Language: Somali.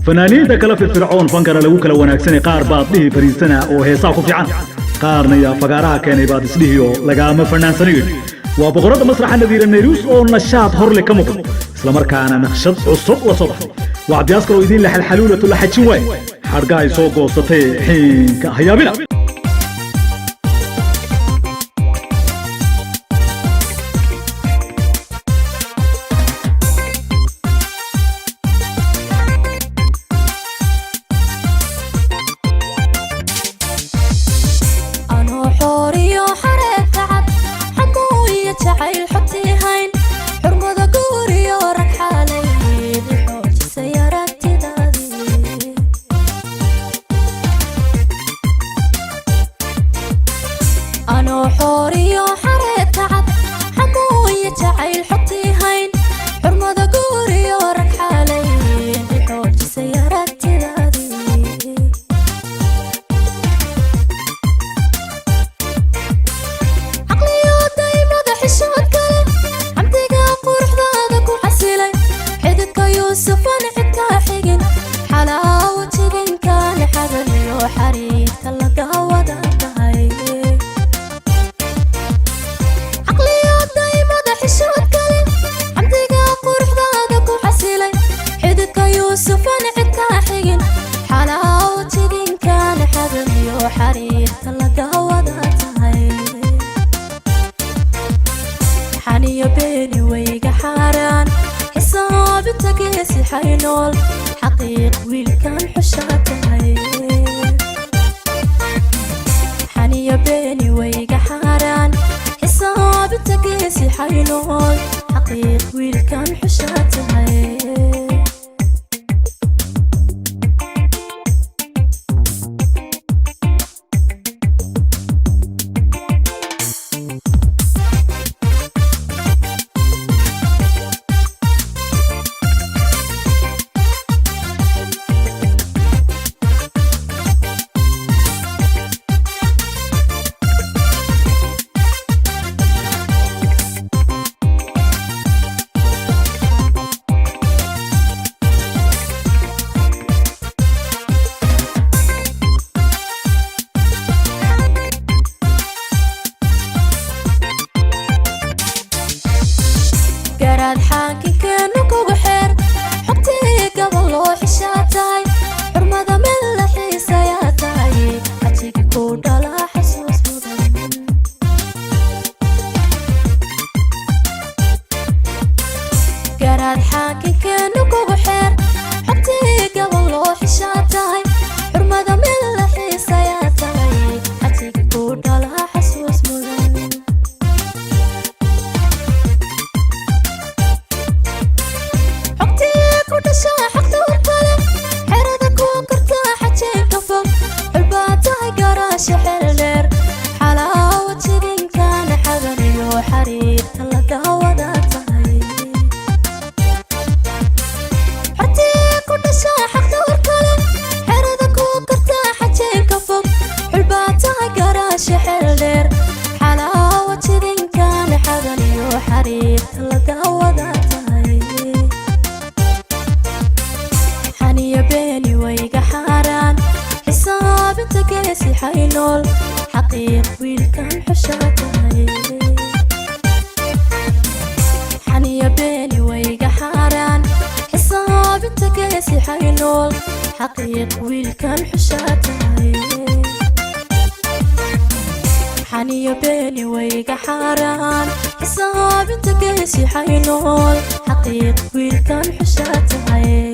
Fanaaniinta kala firfircoon, fankana lagu kala wanaagsanay, qaar baad dhihi fariisana oo heesaa ku fiican, qaarna yaa fagaaraha keenay baad isdhihi oo lagaama fannaansanayo. Waa boqorradda masraxa Nadiira Nayruus oo nashaad horle ka muuqdo, islamarkaana naqshad cusub la soo baxday. Waa Cabdiyaaskar oo idiin la xalxaluulatu la xajin waaye, xadhgahay soo goosatay xiinka hayaabina. Anoo xooriyo xareedka cad, xamuu iyo jacayl xogtii hayn, xurmada guuriyo rag xaalay xoojisay aragtidaadii. Anoo xooriyo xareedka cad, xamuu iyo jacayl xogtii hayn, xurmada guuriyo rag xaalay xoojisay aragtidaadii. Caqliyo daymada xishood kale, xamdiga quruxdaada ku xasilay, xididka Yuusufan cidkaa xigin, xalaawo jidinkaana xagan iyo xariirta laga wada tahay. Caqliyo daymada xishood kale, xamdiga quruxdaada ku xasilay, xididka Yuusufan cidkaa xigin, xalaawo jidinkaana xagan iyo xariirta laga wada tahay. Xaniyo beeni wayga xaaraan, xisaabinta geesi xaynool, xaqiiq wiilkan xushaa tahay. Xaniyo beeni wayga xaaraan, xisaabinta geesi xaynool, xaqiiq wiilkan xushaa tahay. Garaad xaakinkeenu kugu xeer, xogtii gabal loo xishaa tahay, xurmada meel la xiisayaa tahay, xajigi ku dhalaa xasuus mudan. Garaad xaakinkeenu kugu xeer, xogtii gabal loo xishaa tahay, xurmada meel la xiisayaa tahay, xajigi ku dhalaa xasuus mudan. Xogtii ku dhashaa xaqta warkale, xerada ku kortaa xajeenka fog, xulbaa tahay garaasha xeel dheer, xalaawo jidinkaana xagan iyo xariirta laga wada tahay. Xogtii ku dhashaa xaqta warkale, xerada ku kortaa xajeenka fog, xulbaa tahay garaasha xeel dheer, xalaawo jidinkaana xagan iyo xariirta laga wada tahay. Xaniyo beeni wayga xaaraan, xisaabinta geesi xaynool, xaqiiq wiilkan xushaa tahay. Xaniyo beeni wayga xaaraan, xisaabinta geesi xaynool, xaqiiq wiilkan xushaa tahay. Xaniyo beeni wayga xaaraan, xisaabinta geesi xaynool, xaqiiq wiilkan xushaa tahay.